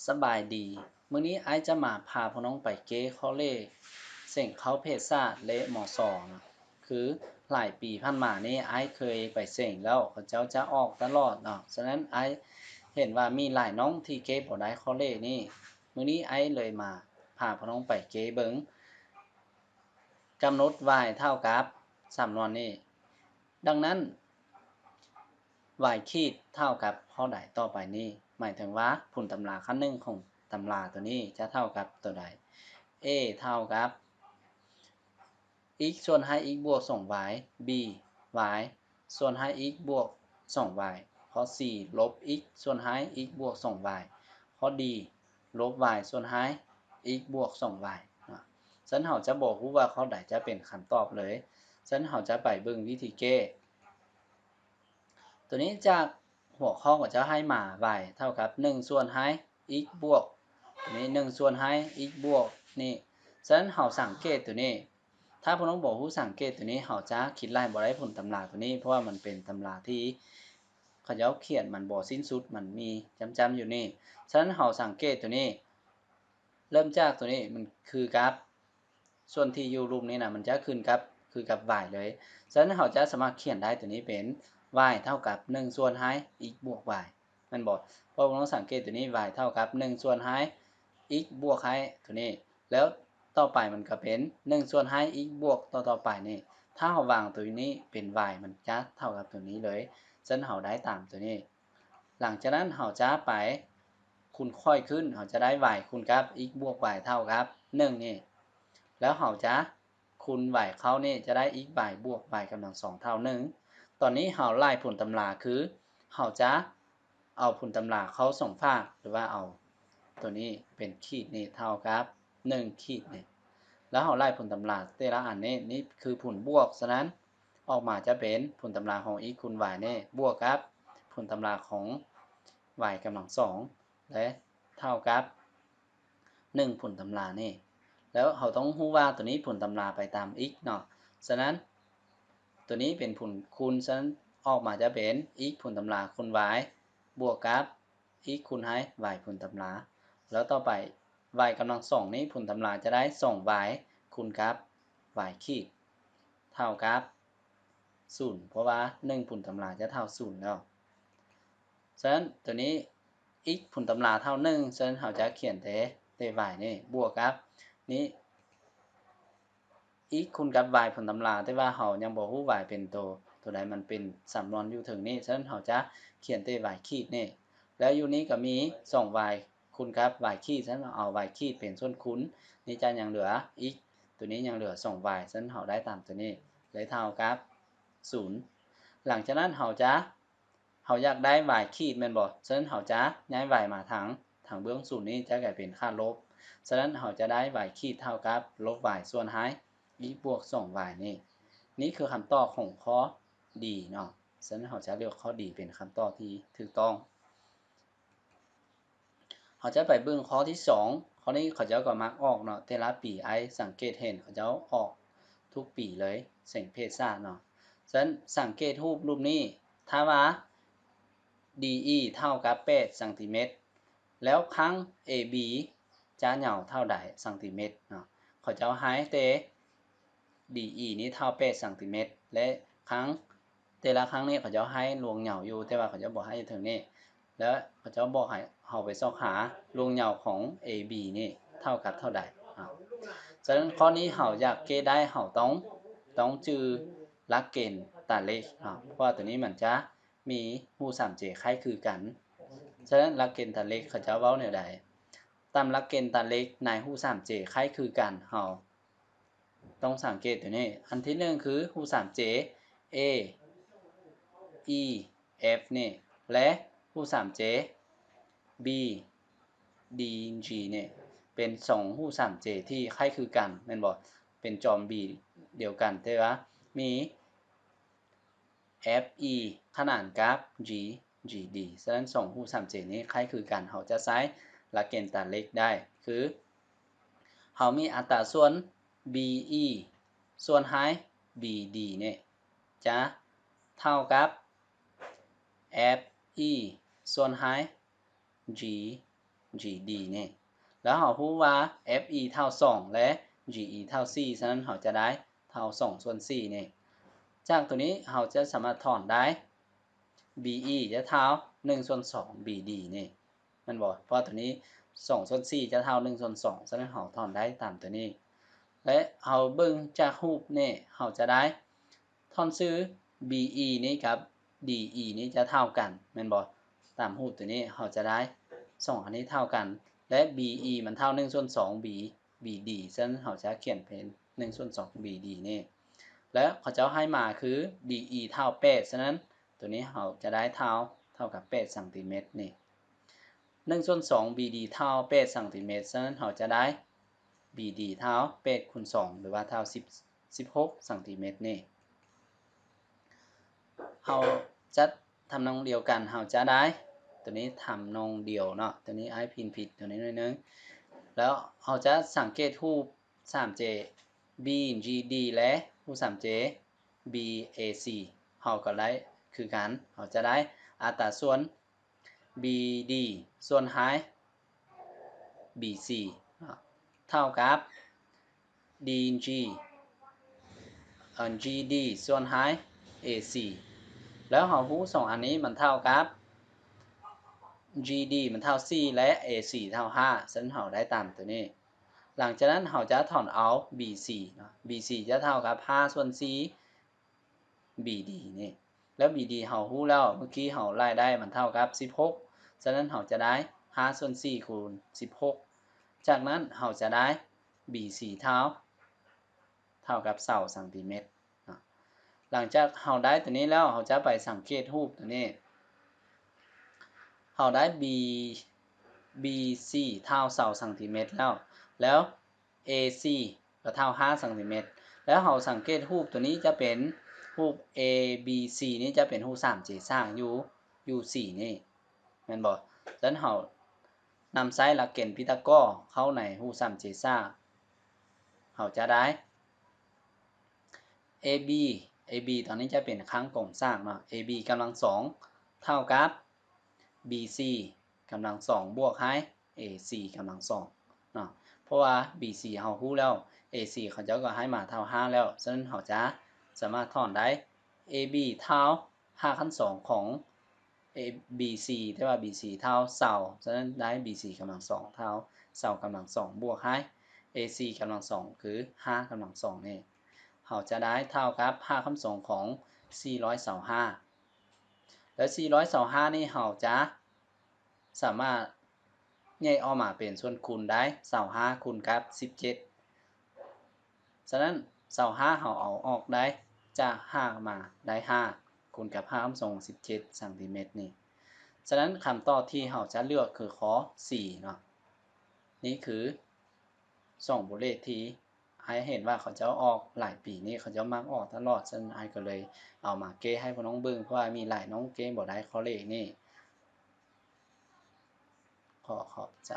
ສະບາຍດີ, ມື້ນີ້ອ້າຍຈະມາພາພວກນ້ອງໄປເກ້ຂໍ້ເລກເສັງເຂົ້າເພດສາດ ແລະ ມໍສອງ ນະ. ຄືຫຼາຍປີຜ່ານມານີ້ ອ້າຍເຄີຍໄປເສັງແລ້ວ ເຂົາເຈົ້າຈະອອກຕະຫຼອດເນາະ. ສະນັ້ນອ້າຍເຫັນວ່າມີຫຼາຍນ້ອງທີ່ເກ້ບໍ່ໄດ້ຂໍ້ເລກນີ້, ມື້ນີ້ອ້າຍເລີຍມາພາພວກນ້ອງໄປເກ້ເບິ່ງ ກຳນົດ y ເທົ່າກັບສຳນວນນີ້. ດັ່ງນັ້ນ y ຂີດເທົ່າກັບຂໍ້ໃດຕໍ່ໄປນີ້? ໝາຍເຖິງວ່າຜົນຕຳລາຂັ້ນໜຶ່ງຂອງຕຳລາໂຕນີ້ຈະເທົ່າກັບໂຕໃດ? A ເທົ່າກັບ x ສ່ວນໃຫ້ x ບວກ ສອງ y, b y ສ່ວນໃຫ້ x ບວກ ສອງ y, ຂໍ້ C ລົບ x ສ່ວນໃຫ້ x ບວກ ສອງ y, ຂໍ້ D ລົບ y ສ່ວນໃຫ້ x ບວກ ສອງ y ນະ. ສະນັ້ນເຮົາຈະບໍ່ຮູ້ວ່າຂໍ້ໃດຈະເປັນຄຳຕອບເລີຍ. ສະນັ້ນເຮົາຈະໄປເບິ່ງວິທີແກ້. ໂຕນີ້ຈາກຫົວຂໍ້ເຂົາເຈົ້າໃຫ້ມາ y ເທົ່າກັບ ໜຶ່ງ ສ່ວນໃຫ້ x ບວກ ໂຕນີ້ ໜຶ່ງ ສ່ວນໃຫ້ x ບວກນີ້. ສະນັ້ນເຮົາສັງເກດໂຕນີ້, ຖ້າພວກນ້ອງບໍ່ຮູ້ສັງເກດໂຕນີ້ ເຮົາຈະຄິດໄລ່ບໍ່ໄດ້ຜົນຕຳລາໂຕນີ້, ເພາະວ່າມັນເປັນຕຳລາທີ່ເຂົາເຈົ້າຂຽນມັນບໍ່ສິ້ນສຸດ, ມັນມີຈ້ຳໆຢູ່ນີ້. ສະນັ້ນເຮົາສັງເກດໂຕນີ້, ເລີ່ມຈາກໂຕນີ້ ມັນຄືກັບ ສ່ວນທີ່ຢູ່ລຸ່ມນີ້ນະ ມັນຈະຂຶ້ນກັບ ຄືກັບ y ເລີຍ. ສະນັ້ນເຮົາຈະສາມາດຂຽນໄດ້ໂຕນີ້ເປັນ y ເທົ່າກັບ ໜຶ່ງ ສ່ວນໃຫ້ x ບວກ y ແມ່ນບໍ່? ເພາະນ້ອງສັງເກດໂຕນີ້ y ເທົ່າກັບ ໜຶ່ງ ສ່ວນໃຫ້ x ບວກໃຫ້ໂຕນີ້, ແລ້ວຕໍ່ໄປມັນກໍເປັນ ໜຶ່ງ ສ່ວນໃຫ້ x ບວກຕໍ່ໆໄປນີ້. ຖ້າເຮົາວາງໂຕນີ້ເປັນ y ມັນຈະເທົ່າກັບໂຕນີ້ເລີຍ. ສະນັ້ນເຮົາໄດ້ຕາມໂຕນີ້. ຫຼັງຈາກນັ້ນເຮົາຈະໄປຄູນຂ້ອຍຂຶ້ນ, ເຮົາຈະໄດ້ y ຄູນກັບ x ບວກ y ເທົ່າກັບ ໜຶ່ງ ນີ້, ແລ້ວເຮົາຈະຄູນ y ເຂົ້ານີ້ ຈະໄດ້ x y ບວກ y ກຳລັງສອງເທົ່າ ໜຶ່ງ. ຕອນນີ້ເຮົາໄລ່ຜົນຕຳລາ ຄືເຮົາຈະເອົາຜົນຕຳລາເຂົ້າສອງຟາກ ຫຼືວ່າເອົາໂຕນີ້ເປັນຂີດນີ້ເທົ່າກັບ ໜຶ່ງ ຂີດນີ້, ແລ້ວເຮົາໄລ່ຜົນຕຳລາແຕ່ລະອັນນີ້, ນີ້ຄືຜົນບວກ, ສະນັ້ນອອກມາຈະເປັນຜົນຕຳລາຂອງ x ຄູນ y ນີ້ ບວກກັບຜົນຕຳລາຂອງ y ກຳລັງສອງ ແລະ ເທົ່າກັບ ໜຶ່ງ ຜົນຕຳລານີ້. ແລ້ວເຮົາຕ້ອງຮູ້ວ່າໂຕນີ້ຜົນຕຳລາໄປຕາມ x ເນາະ. ສະນັ້ນ ໂຕນີ້ເປັນຜົນຄູນ, ສະນັ້ນອອກມາຈະເປັນ x ຜົນຕຳລາຄູນ y ບວກກັບ x ຄູນໃຫ້ y ຜົນຕຳລາ. ແລ້ວຕໍ່ໄປ y ກຳລັງສອງນີ້ ຜົນຕຳລາຈະໄດ້ ສອງ y ຄູນກັບ y ຂີດ ເທົ່າກັບ ສູນ, ເພາະວ່າ ໜຶ່ງ ຜົນຕຳລາຈະເທົ່າ ສູນ ແລ້ວ. ສະນັ້ນ ໂຕນີ້ x ຜົນຕຳລາເທົ່າ ໜຶ່ງ, ສະນັ້ນເຮົາຈະຂຽນແຕ່ ແຕ່ y ນີ້ ບວກກັບນີ້ x ຄູນກັບ y ຜົນຕຳລາ, ແຕ່ວ່າເຮົາຍັງບໍ່ຮູ້ y ເປັນໂຕ ໂຕໃດ, ມັນເປັນສຳນວນຢູ່ເທິງນີ້, ສະນັ້ນເຮົາຈະຂຽນແຕ່ y ຂີດນີ້. ແລ້ວຢູ່ນີ້ກໍມີ ສອງ y ຄູນກັບ y ຂີດ, ສະນັ້ນເຮົາເອົາ y ຂີດເປັນສ່ວນຄູນ, ນີ້ຈະຍັງເຫຼືອ x, ໂຕນີ້ຍັງເຫຼືອ ສອງ y, ສະນັ້ນເຮົາໄດ້ຕາມໂຕນີ້ ເລີຍເທົ່າກັບ ສູນ. ຫຼັງຈາກນັ້ນເຮົາຈະ ເຮົາຢາກໄດ້ y ຂີດແມ່ນບໍ່? ສະນັ້ນເຮົາຈະຍ້າຍ y ມາທາງ ທາງເບື້ອງສູນນີ້ ຈະກາຍເປັນຄ່າລົບ. ສະນັ້ນເຮົາຈະໄດ້ y ຂີດເທົ່າກັບ ລົບ y ສ່ວນໃຫ້ x ບວກ ສອງ y ນີ້. ນີ້ຄືຄຳຕອບຂອງຂໍ້ D ເນາະ. ສະນັ້ນເຮົາຈະເລືອກຂໍ້ D ເປັນຄຳຕອບທີ່ຖືກຕ້ອງ. ເຮົາຈະໄປເບິ່ງຂໍ້ທີສອງ. ຂໍ້ນີ້ເຂົາເຈົ້າກໍມັກອອກເນາະ, ແຕ່ລະປີອ້າຍສັງເກດເຫັນເຂົາເຈົ້າອອກທຸກປີເລີຍ, ເສັງເພດສາດເນາະ. ສະນັ້ນສັງເກດຮູບຮູບນີ້, ຖ້າວ່າ DE ເທົ່າກັບ ແປດ ຊັງຕີແມັດ ແລ້ວຄັ້ງ AB ຈະຍາວເທົ່າໃດຊັງຕີແມັດເນາະ? ເຂົາເຈົ້າໃຫ້ແຕ່ DE ນີ້ເທົ່າ ແປດ ຊັງຕີແມັດ ແລະ ຄັ້ງ ແຕ່ລະຄັ້ງນີ້ເຂົາເຈົ້າໃຫ້ລວງຍາວຢູ່, ແຕ່ວ່າເຂົາເຈົ້າບໍ່ໃຫ້ຢູ່ເທິງນີ້, ແລ້ວເຂົາເຈົ້າບອກໃຫ້ເຮົາໄປຊອກຫາລວງຍາວຂອງ AB ນີ້ເທົ່າກັບເທົ່າໃດ. ອາ ສະນັ້ນຂໍ້ນີ້ເຮົາຢາກແກ້ໄດ້ ເຮົາຕ້ອງ ຕ້ອງຈື່ຫຼັກເກນຕາເລກເນາະ, ເພາະວ່າໂຕນີ້ມັນຈະມີຮູບ ສາມເຈ ຄ້າຍຄືກັນ. ສະນັ້ນຫຼັກເກນຕາເລກເຂົາເຈົ້າເວົ້າແນວໃດ? ຕາມຫຼັກເກນຕາເລກໃນຮູບ ສາມເຈ ຄ້າຍຄືກັນ, ເຮົາ ຕ້ອງສັງເກດໂຕນີ້. ອັນທີໜຶ່ງຄືຮູບ ສາມເຈ A E F ນີ້ ແລະ ຮູບ ສາມເຈ B D G ນີ້ ເປັນສອງຮູບ ສາມເຈ ທີ່ຄ້າຍຄືກັນແມ່ນບໍ່? ເປັນຈອມ B ດຽວກັນ, ແຕ່ວ່າມີ F E ຂະໜານກັບ G G D. ສະນັ້ນສອງຮູບ ສາມເຈ ນີ້ຄ້າຍຄືກັນ, ເຮົາຈະໃຊ້ຫຼັກເກນຕາເລກໄດ້ ຄື ເຮົາມີອັດຕາສ່ວນ BE ສ່ວນໃຫ້ BD ນີ້ ຈະເທົ່າກັບ FE ສ່ວນໃຫ້ G ຈີດີນີ້ ແລ້ວເຮົາຮູ້ວ່າເອັຟອີເທົ່າສອງ ແລະ ຈີອີເທົ່າສີ່ ສະນັ້ນເຮົາຈະໄດ້ເທົ່າສອງສ່ວນສີ່ນີ້. ຈາກໂຕນີ້ເຮົາຈະສາມາດຖອນໄດ້ ບີອີຈະເທົ່າໜຶ່ງສ່ວນສອງບີດີນີ້ ແມ່ນບໍ່? ເພາະວ່າໂຕນີ້ສອງສ່ວນສີ່ຈະເທົ່າໜຶ່ງສ່ວນສອງ ສະນັ້ນເຮົາຖອນໄດ້ຕາມໂຕນີ້ ແລະ ເຮົາເບິ່ງຈາກຮູບນີ້ ເຮົາຈະໄດ້ ຖອນຊື່ບີອີນີ້ກັບດີອີນີ້ຈະເທົ່າກັນ ແມ່ນບໍ່? ຕາມຮູບໂຕນີ້ເຮົາຈະໄດ້ສອງອັນນີ້ເທົ່າກັນ ແລະ ບີອີມັນເທົ່າໜຶ່ງສ່ວນສອງບີ ບີດີ ສະນັ້ນເຮົາຈະຂຽນເປັນໜຶ່ງສ່ວນສອງບີດີນີ້ ແລ້ວເຂົາເຈົ້າໃຫ້ມາຄືບີອີເທົ່າແປດ ສະນັ້ນໂຕນີ້ເຮົາຈະໄດ້ເທົ່າ ເທົ່າກັບແປດຊັງຕີແມັດນີ້ ໜຶ່ງສ່ວນສອງບີດີເທົ່າແປດຊັງຕີແມັດ ສະນັ້ນເຮົາຈະໄດ້ບີດີເທົ່າແປດຄູນສອງ ຫຼືວ່າເທົ່າສິບ ສິບຫົກຊັງຕີແມັດນີ້. ເຮົາຈັດທຳນອງດຽວກັນ ເຮົາຈະໄດ້ ໂຕນີ້ທຳນອງດຽວເນາະ ໂຕນີ້ອ້າຍພິມຜິດໂຕນີ້ໜ້ອຍໜຶ່ງ ແລ້ວເຮົາຈະສັງເກດຮູບສາມເຈ ບີຈີດີ ແລະ ຮູບສາມເຈ ບີເອຊີ ເຮົາກໍໄດ້ຄືກັນ ເຮົາຈະໄດ້ອັດຕາສ່ວນ ບີດີສ່ວນໃຫ້ບີຊີເທົ່າກັບດີຈີ ເອີ ຈີດີສ່ວນໃຫ້ເອຊີ ແລ້ວເຮົາຮູ້ສອງອັນນີ້ມັນເທົ່າກັບ ຈີດີມັນເທົ່າສີ່ ແລະ ເອຊີເທົ່າຫ້າ ສະນັ້ນເຮົາໄດ້ຕາມໂຕນີ້. ຫຼັງຈາກນັ້ນເຮົາຈະຖອນເອົາບີຊີເນາະ ບີຊີຈະເທົ່າກັບຫ້າສ່ວນສີ່ ບີດີນີ້ ແລ້ວບີດີເຮົາຮູ້ແລ້ວ ເມື່ອກີ້ເຮົາໄລ່ໄດ້ມັນເທົ່າກັບສິບຫົກ ສະນັ້ນເຮົາຈະໄດ້ຫ້າສ່ວນສີ່ຄູນສິບຫົກ ຈາກນັ້ນເຮົາຈະໄດ້ບີຊີເທົ່າ ເທົ່າກັບຊາວຊັງຕີແມັດເນາະ. ຫຼັງຈາກເຮົາໄດ້ໂຕນີ້ແລ້ວ ເຮົາຈະໄປສັງເກດຮູບໂຕນີ້ ເຮົາໄດ້ບີ ບີຊີເທົ່າຊາວຊັງຕີແມັດແລ້ວ ແລ້ວເອຊີ ກໍເທົ່າຫ້າຊັງຕີແມັດ ແລ້ວເຮົາສັງເກດຮູບໂຕນີ້ຈະເປັນຮູບເອບີຊີນີ້ຈະເປັນຮູບສາມເຈສາກຢູ່ ຢູ່ສີນີ້ ແມ່ນບໍ່? ສະນັ້ນເຮົານຳໃຊ້ຫຼັກເກນພີທາກໍເຂົ້າໃນຮູບສາມເຈສາກ ເຮົາຈະໄດ້ເອບີ ເອບີຕອນນີ້ຈະເປັນຂ້າງກົງສາກເນາະ ເອບີກຳລັງສອງເທົ່າກັບບີຊີກຳລັງສອງບວກໃຫ້ເອຊີກຳລັງສອງເນາະ ເພາະວ່າບີຊີເຮົາຮູ້ແລ້ວ ເອຊີເຂົາເຈົ້າກໍໃຫ້ມາເທົ່າຫ້າແລ້ວ ສະນັ້ນເຮົາຈະສາມາດຖອນໄດ້ເອບີເທົ່າຮາກຂັ້ນສອງຂອງເອບີຊີ ແຕ່ວ່າບີຊີເທົ່າຊາວ ສະນັ້ນໄດ້ບີຊີກຳລັງສອງເທົ່າຊາວກຳລັງສອງບວກໃຫ້ເອຊີກຳລັງສອງຄືຫ້າກຳລັງສອງນີ້ ເຮົາຈະໄດ້ເທົ່າກັບຮາກຂັ້ນສອງຂອງສີ່ຮ້ອຍຊາວຫ້າ ແລ້ວສີ່ຮ້ອຍຊາວຫ້ານີ້ເຮົາຈະ ສາມາດແຍກອອກມາເປັນສ່ວນຄູນໄດ້ ຊາວຫ້າຄູນກັບສິບເຈັດ ສະນັ້ນຊາວຫ້າເຮົາເອົາອອກໄດ້ຈາກຫ້າມາໄດ້ຫ້າຄູນກັບຫ້າຄຳສອງສິບເຈັດຊັງຕີແມັດນີ້ ສະນັ້ນຄຳຕອບທີ່ເຮົາຈະເລືອກຄືຂໍ້ C ເນາະ ນີ້ຄືສອງບົດເລກທີ່ ອ້າຍເຫັນວ່າເຂົາເຈົ້າອອກຫຼາຍປີນີ້ ເຂົາເຈົ້າມັກອອກຕະຫຼອດ ສະນັ້ນອ້າຍກໍເລີຍເອົາມາແກ້ໃຫ້ພວກນ້ອງເບິ່ງ ເພາະວ່າມີຫຼາຍນ້ອງແກ້ບໍ່ໄດ້ຂໍ້ເລກນີ້. ຂໍຂອບໃຈ.